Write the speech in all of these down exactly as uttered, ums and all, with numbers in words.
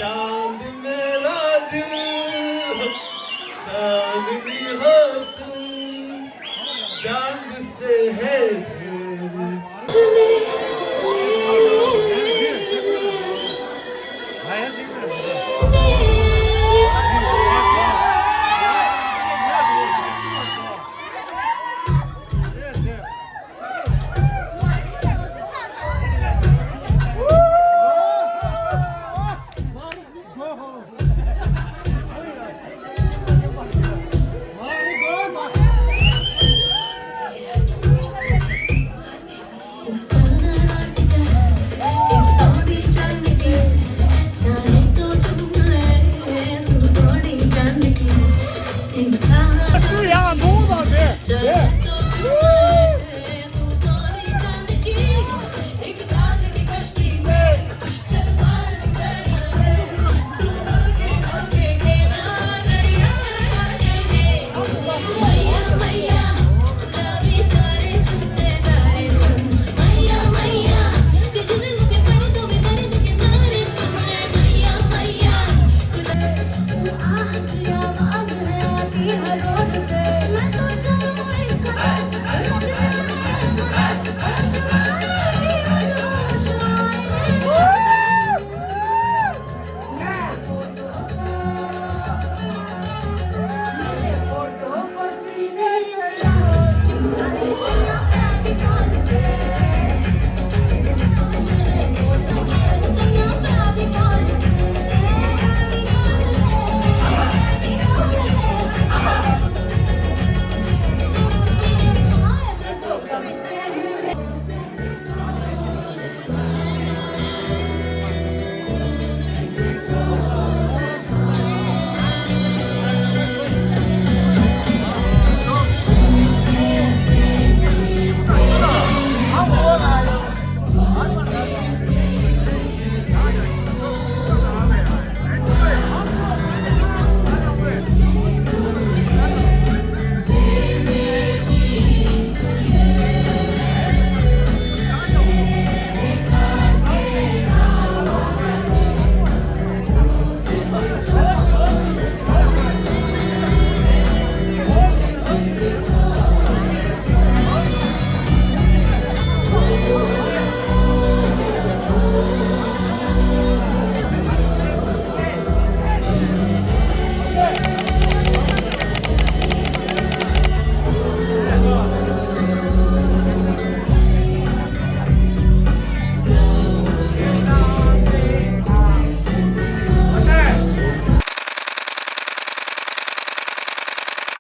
चांद मेरा दिल, चांद भी हो तुम, चांद से है दूर।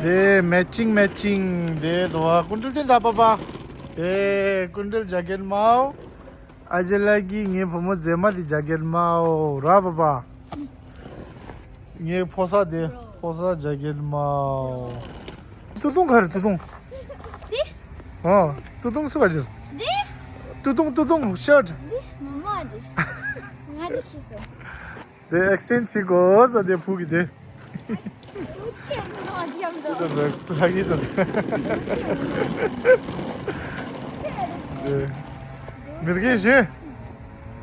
དེ་མེ་ཆིང་མེ་ཆིང་དེ་དོ་བ་ཀུན་དྲིལ་དེ་ད་པ་པ། དེ་ཀུན་དྲིལ་ཇ་ཀེན་མའོ། ཨ་ཅེ་ལ་གི་ངའི་བུ་མོ་མཛེས་མ་དེ་ཇ་ཀེན་མའོ་ར་པ་པ། ངའི་ཕོ་ས་དེ་ཕོ་ས་ཇ་ཀེན་མའོ། ཏུ་ཏུང་ག་རེ་ཏུ་ཏུང་། དེ། ཨོ། ཏུ་ཏུང་སུ་ག་ཅིར། དེ། ཏུ་ཏུང་ཏུ་ཏུང་ཤར་ཊི། དེ་མ་མ་ཅི། ང་ཅི་ཁྱི་སོ། དེ་ཨེག་སི་ཅེན་ཇི་བྱེད་དགོས་ས་དེ་ཕུག་གི་དེ། ཆེ་ནོ་ཡམ་དོ། ལ་གི་དོ། དེ། མི་རྒན་ཞེ།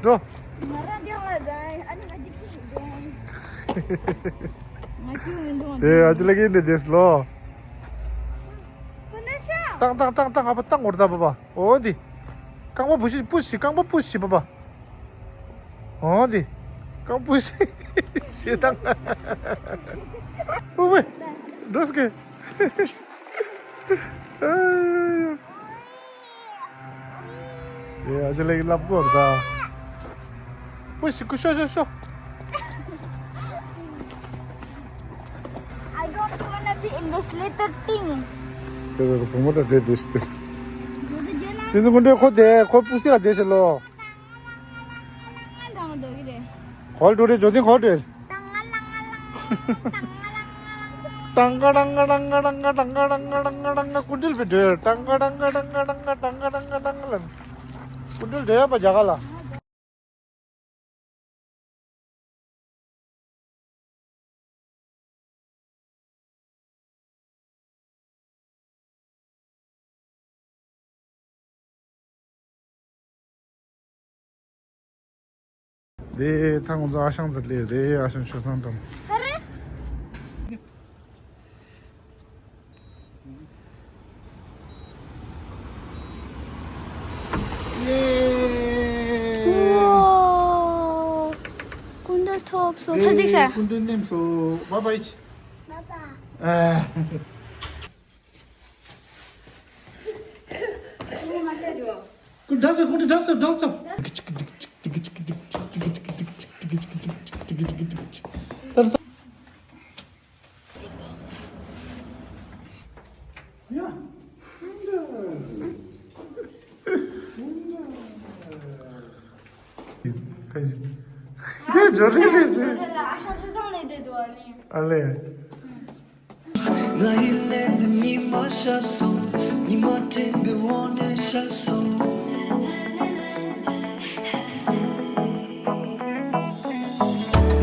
འགྲོ། ང་རང་རྒན་ལ་དང་ཨ་ནི་ང་ཅི་ཁྱི་རྒན། ང་ཁྱི་མི་འདུག་དེ་ཨ་ཅི་ལ་གི་འདྲེ་དེས་ལོ། ཁོ་ན་ཤ། ཏང་ཏང་ཏང་ཏང་ཨ་པ་ཏང་འོར་ད་པ་པ། འོ་འདི། རྐང་པ་བུ་ཤི་པུ་ཤི་རྐང་པ་པུ་ཤི་པ་པ། འོ་འདི། རྐང་པ་པུ་ཤི། ཞེ་ཏང་། པུ་པུ། འགྲོ་སྐད། དེ་ཨ་ཅེ་ལགས་ཀྱིས་ལབ་དགོས་རེད་ད། པུ་ཤི་ཀུ་ཤོ་ཤོ་ཤོ། I don't wanna be in this little thing. དེ་དེ་བུ་མོ་ད་དེ་དེ་ཤི་དེ། དེ་ཚོ་མི་འདྲ་ཁོ་དེ་ཁོ་པུ་སི་ཡ་དེ་ཤི་ལོ། གོལ་འགྲོ་རེ་འཇོ་དིན་གོལ་འགྲོ། ཏང་ག་ཏང་ག་ཏང་ག་ཏང་ག་ཏང་ག་ཏང་ག་ཏང་ག་ཏང་ག་ཏང་ག་ཏང་ག་ཏང་ག་ཏང་ག་ཏང་ག་ཏང་ག་ཏང་ག་ཏང་ག་ལ། སྐུ་མདུན་འདྲེ་ཡ་པ་རྒྱ་གར་ལ། དེ་ཐང་ཁོང་ཚོ་ཨ་ཞང་ཚོ་སླེབས་རེད། ཨ་ཞང་ཆོས་བཟང་དང་། ཡེ། ཨོ། སྐུ་མདུན་ཐོབ་སོང་། ཚ་ཚིག་ས། སྐུ་མདུན་མནན་སོང་། བཱའི་བཱའི། བཱའི་བཱའི། ཨ། ཀུན་འདྲ་སོ། ཀུན་འདྲ་སོ། འདྲ་སོ། དེ་འབྱོར་ལེ་ལེ་ཟེར། ཨ་ལེ། ང་ཡི་ལས་ནི་ཉི་མ་ཤར་སོང་། ཉི་མ་སྤྲིན་པའི་འོག་ནས་ཤར་སོང་།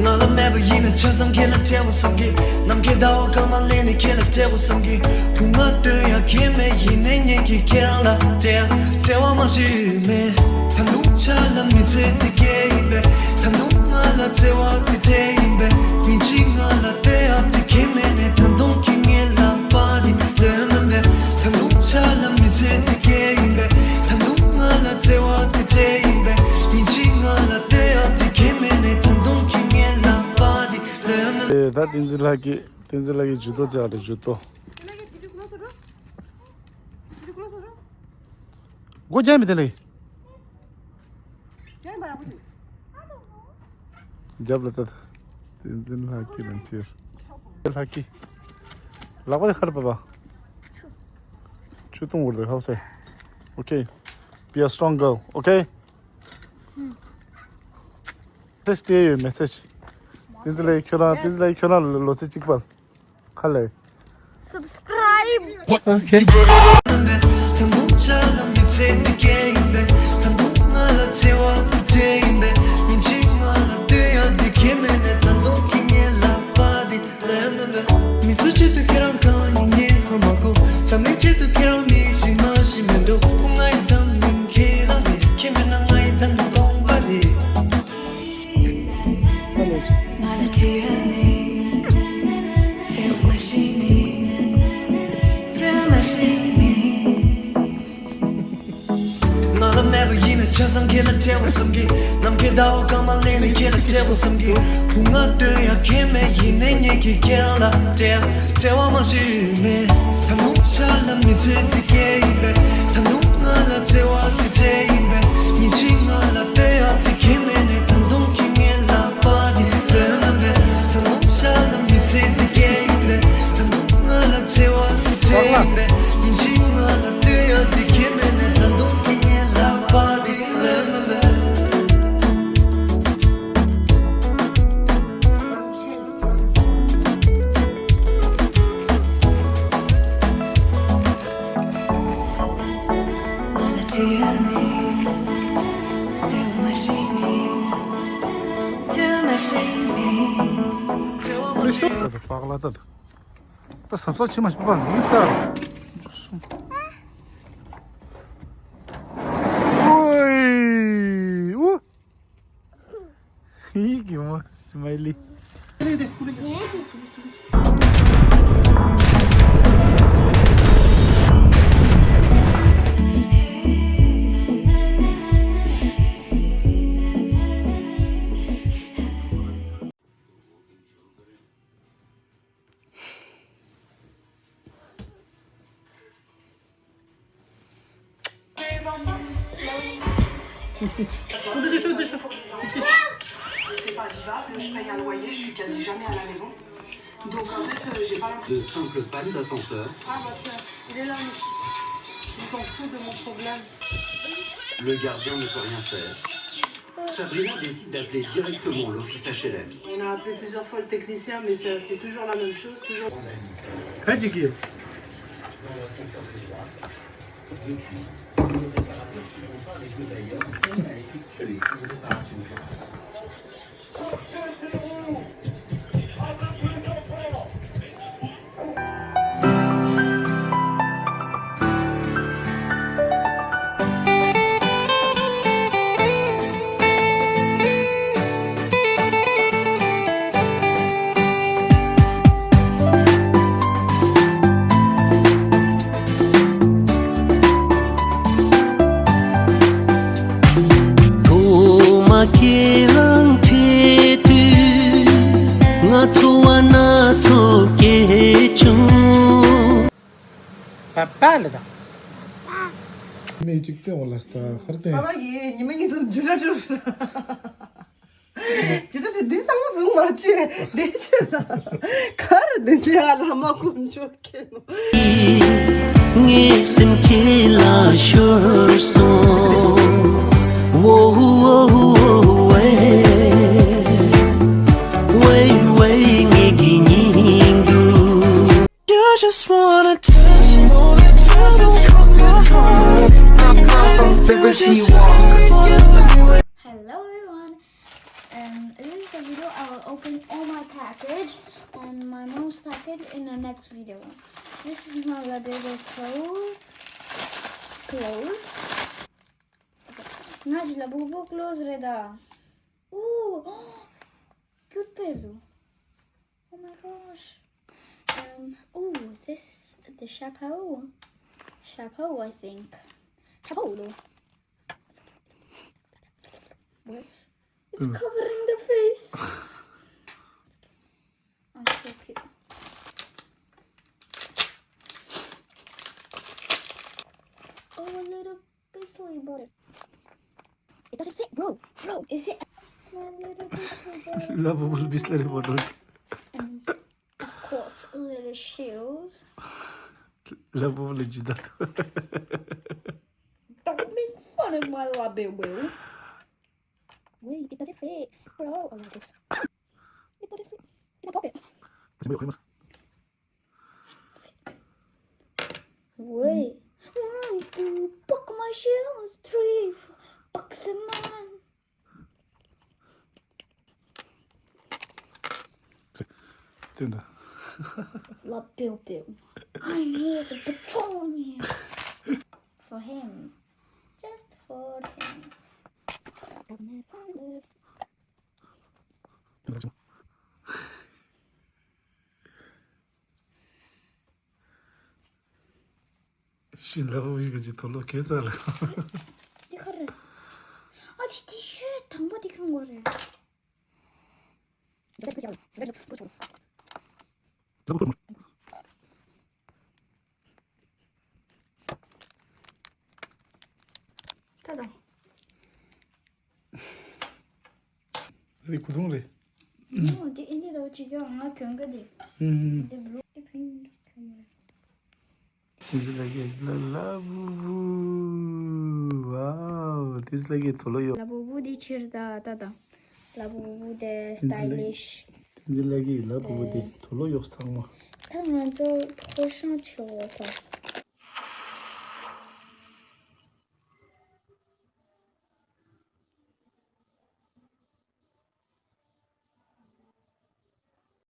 ང་ལ་མེད་པ་ཡིན་ན་ཆ་ཚང་ཁྱེད་ལ་སྤྲད་པ་བསམ་གི། ནམ་མཁའི་ཟླ་བ་སྐར་མ་ལེན་ནས་ཁྱེད་ལ་སྤྲད་པ་བསམ་གི། བུ་ང་སྟོན་ཡ་ཁྱེད་མེད་ཡིན་ནའི་ངེད་ཀྱིས་ཁྱེད་རང་ལ་སྤྲད་ཡ་བརྩེ་བ་མ་ཞུས་མེད། ད་དུང་ཆ་ལ་མི་ཚེ་འདི་སྐྱེལ་ཡིན་པས། ད་དུང་ང་ལ་བརྩེ་བ་འདི་སྤྲད་ཡིན་པས། མི་གཅིག་ང་ལ་ལྟོས་ཡ་འདི་ཁྱེད་མེད་ནས་ད་དུང་ཁྱེད་ངའི་ལག་པ་འདི་ལོན་མིན་པས། ད་དུང་ཆ་ལ་མི་ཚེ་འདི་སྐྱེལ་ཡིན་པས། ད་དུང་ང་ལ་བརྩེ་བ་འདི་སྤྲད་ཡིན་པས། མི་གཅིག་ང་ལ་ལྟོས་ཡ་འདི་ཁྱེད་མེད་ནས་ད་དུང་ཁྱེད་ངའི་ལག་པ་འདི་ལོན་མིན། ཨེ་ད་བསྟན་འཛིན་ལྷ་སྐྱིད། བསྟན་འཛིན་ལྷ་སྐྱིད་ཇུ་ཏོ་རྩེ་བ་རེད། ཇུ་ཏོ། སྒོ་རྒྱག་མི་དེ་ལས། རྒྱབ་ལ་ལྟ། བསྟན་འཛིན་ལྷ་སྐྱིད་ལན་ཆེར། ལྷ་སྐྱིད། ལག་པ་དེ་ཁར་པ་པ། ཆུ་བཏུང་བར་དུ་ཧའོ་སེ། Okay. Be a strong girl. Okay. Message དེ་ཡོད། Message. བསྟན་འཛིན་ལྷ་སྐྱིད་ཁྱོད་རང་། བསྟན་འཛིན་ལྷ་སྐྱིད་ཁྱོད་རང་ལོ་ཚད་གཅིག་པ། ཁ་ལས། Subscribe. ང་ལ་མེད་པ་ཡིན་ན་ཆ་ཚང་ཁྱེད་ལ་སྤྲད་པ་བསམ་གི། ནམ་མཁའི་ཟླ་བ་སྐར་མ་ལེན་ནས་ཁྱེད་ལ་སྤྲད་པ་བསམ་གི། བུ་ང་སྟོན་ཡ་ཁྱེད་མེད་ཡིན་ནའི་ངེད་ཀྱིས་ཁྱེད་རང་ལ་སྤྲད་ཡ་བརྩེ་བ་མ་ཞུས་མེད། ད་དུང་ཆ་ལ་མི་ཚེ་འདི་སྐྱེལ་ཡིན་པས། ད་དུང་ང་ལ་བརྩེ་བ་འདི་སྤྲད་ཡིན་པས། ཉིན་གཅིག་ང་ལ་ལྟོས་ཡ་འདི་ཁྱེད་མེད་ནས་ད་དུང་ཁྱེད་ངའི་ལག་པ་འདི་ལོན་མིན་པས། ད་དུང་ཆ་ལ་མི་ཚེ་འདི་སྐྱེལ་ཡིན་པས། ད་དུང་ང་ལ་བརྩེ་བ་འདི་སྤྲད་ཡིན་པས། ཉིན་གཅིག་ང་ལ་ལྟོས་ཡ་འདི་ཁྱེད་མེད་ནས་ད་དུང་ཁྱེད་ངའི་ལག་པ་འདི་ལོན་མིན་པས། ད་ཟབ་ཟབ་ཕྱི་མ་ཞིག་པ་ལུས་ལྟར། ཨོའི་ཨུ། ཡིག་གི་མ་སི་མའི་ལི། C'est pas vivable, je paye un loyer, je suis quasi jamais à la maison. Donc en fait, euh, j'ai pas l'impression. De simples pannes d'ascenseur. Ah bah tiens, il est là, Michou. Ils sont fous de mon problème. Le gardien ne peut rien faire. Sabrina décide d'appeler directement l'office H L M. On a appelé plusieurs fois le technicien, mais c'est c'est toujours la même chose, toujours. Hadi gel. ཐོག་མ་ཁྱེད་རང་འཕྲད་དུས་ང་ཚོ་བ་སྣ་ཚོགས་སྐྱེས་བྱུང་། པ་པ་ལ་དང་། མི་གཅིག་སྟེང་འོ་ལ་སྟ་ཧར་ཏེ། པ་པ་གིས་ཉི་མ་གཉིས་སུ་འཇུ་ར་འཇུ་ར། ཇི་ལྟར་འདི་ཚང་མ་བཟུང་མ་བྱེད་འདི་བྱེད་ན། ག་རེ་འདི་འདྲའི་ཨ་ལ་མ་ཀུན་ཆོག་ཁྱེད་ནོ། ངའི་སེམས་ཁྱེད་ལ་ཤོར་སོང་། ཝོ་ཝོ་ཝེ་ཝེ་ངེད་ཀྱི་སྙིང་སྡུག You just wanna touch me. Hello everyone. Um, in this video I will open all my package and my mom's package in the next video. This is my Labubu clothes. Clothes. ང་ཅི་Labubu clothes རེད་ད། Ooh, cute pair. Oh my gosh. Um, ooh, this is the chapeau. Chapeau, I think. Chapeau, though. What? It's covering the face. Oh, so cute. Oh, a little Paisley bottom. It doesn't fit, bro. Bro, is it? My little paisley bottom. Labubu Paisley bottom. And of course, little shoes. Labubu le juda. Don't make fun of my Labubu. Wait, it doesn't fit. Bro, oh yeah, it fits. It doesn't fit. In my pocket. Wait. One, two, buck my shoes. Three, four, buck some man. Labubu. I'm here to patrol you. For him. Just for him. ཤིན་ལ་བུ་ཡི་ག་ཅི་ཐོ་ལོ་ཁྱེད་ཚ་ལ། འདི་ག་རེད། ཨ་ཅི་ཏི་ཤི་དང་པོ་འདི་གང་གོ་རེད། ད་ད། འདི་ཁུ་ཐུང་རེད། ཨོ་འདི་ཨིན་ཌི་ལོ་ཅི་ཀྱང་ང་གྱོན་གི་འདི། ཨུམ། འདི་བློ་འདི་ཕིང་གྱོན་གི། This is like a la la boo boo. Wow, this is like a tolo yo. Labubu འདི་ཕྱིར་ད་ད་ད། Labubu དེ་སི་ཊའི་ལིཤ། This is like a Labubu དེ་tolo yo ཚང་མ། ད་ང་ཚོ་ཧོ་ཤང་ཆེ་བོ་ད།